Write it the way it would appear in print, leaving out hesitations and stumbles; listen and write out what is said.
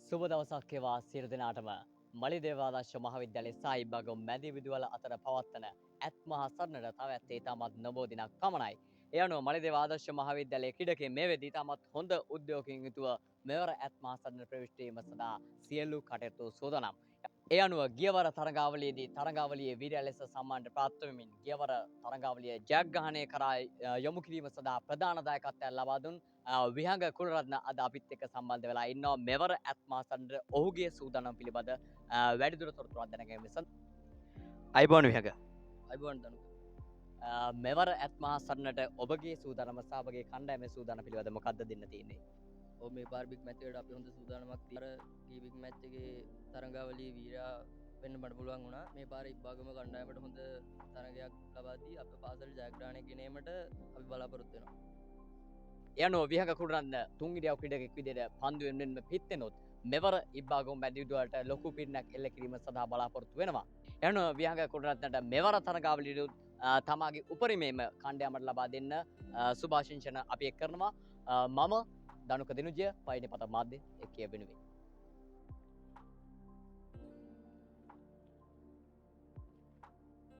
සුබ දවසක් වේවා සියලු දෙනාටම. මලියදේව ආදර්ශ මහාවිද්‍යාලයේ සහ ඉබ්බාගම මැදි විදුහල අතර පවත්වන ඇත් මහා සරණට තව ඇත්තේ ඉතාමත් නොබෝ දිනක් පමණයි. ඒ අනුව මලියදේව ආදර්ශ මහාවිද්‍යාලයේ ක්‍රීඩකයන් මේ වෙද්දී ඉතාමත් හොඳ උද්‍යෝගයෙන් යුතුව මෙවර ඇත් මහා සරණට ප්‍රවිෂ්ඨ වීම සඳහා සියලු කටයුතු සූදානම්. ඒ අනුව ගියවර තරඟාවලියේදී තරඟාවලියේ වීරයා ලෙස සම්මානට ප්‍රාප්ත වෙමින් ගියවර තරඟාවලිය ජයග්‍රහණය කරා යොමු කිරීම සඳහා ප්‍රධාන දායකත්වයක් ලබා දුන් විහංග කුලරත්න අද අපිත් එක්ක සම්බන්ධ වෙලා ඉන්නවා මෙවර ඇත් මහා සරණට ඔහුගේ සූදානම් පිළිබඳ වැඩිදුර තොරතුරක් දැන ගැනීම සඳහා. ආයුබෝවන් විහංග. ආයුබෝවන් දනුක. මෙවර ඇත් මහා සරණට ඔබගේ සූදානම සහ ඔබගේ කණ්ඩායමේ සූදානම පිළිබඳ මොකද්ද දෙන්න තියෙන්නේ? ඔව්, මේ පාර බිග් මැච් එකට අපි හොඳ සූදානමක් තියලා ගිය බිග් මැච් එකේ තරඟාවලියේ වීරයා වෙන්න මට පුළුවන් වුණා. මේ පාර ඉබ්බාගම කණ්ඩායමට හොඳ තරඟයක් ලබා දී අපේ පාසල ජයග්‍රහණය ගෙනීමට අපි බලාපොරොත්තු වෙනවා. ඒ අනුව විහඟ කුලරත්න තුන් ඉරියව් ක්‍රීඩකෙක් විදිහට පන්දුවෙන් මෙන්ම පිත්තෙනොත් මෙවර ඉබ්බාගම මැදි විදුහලට ලොකු පිරිනක් එල්ල කිරීම සඳහා බලාපොරොත්තු වෙනවා. ඒ අනුව විහඟ කුලරත්නට මෙවර තරඟාවලියට තමාගේ උපරිමයෙන්ම කණ්ඩායමට ලබා දෙන්න සුභාශිංසන අපි එක් කරනවා. මම දනුක දිනුජය පයින් පත මාධ්‍ය එක්කිය වෙනුවෙන්.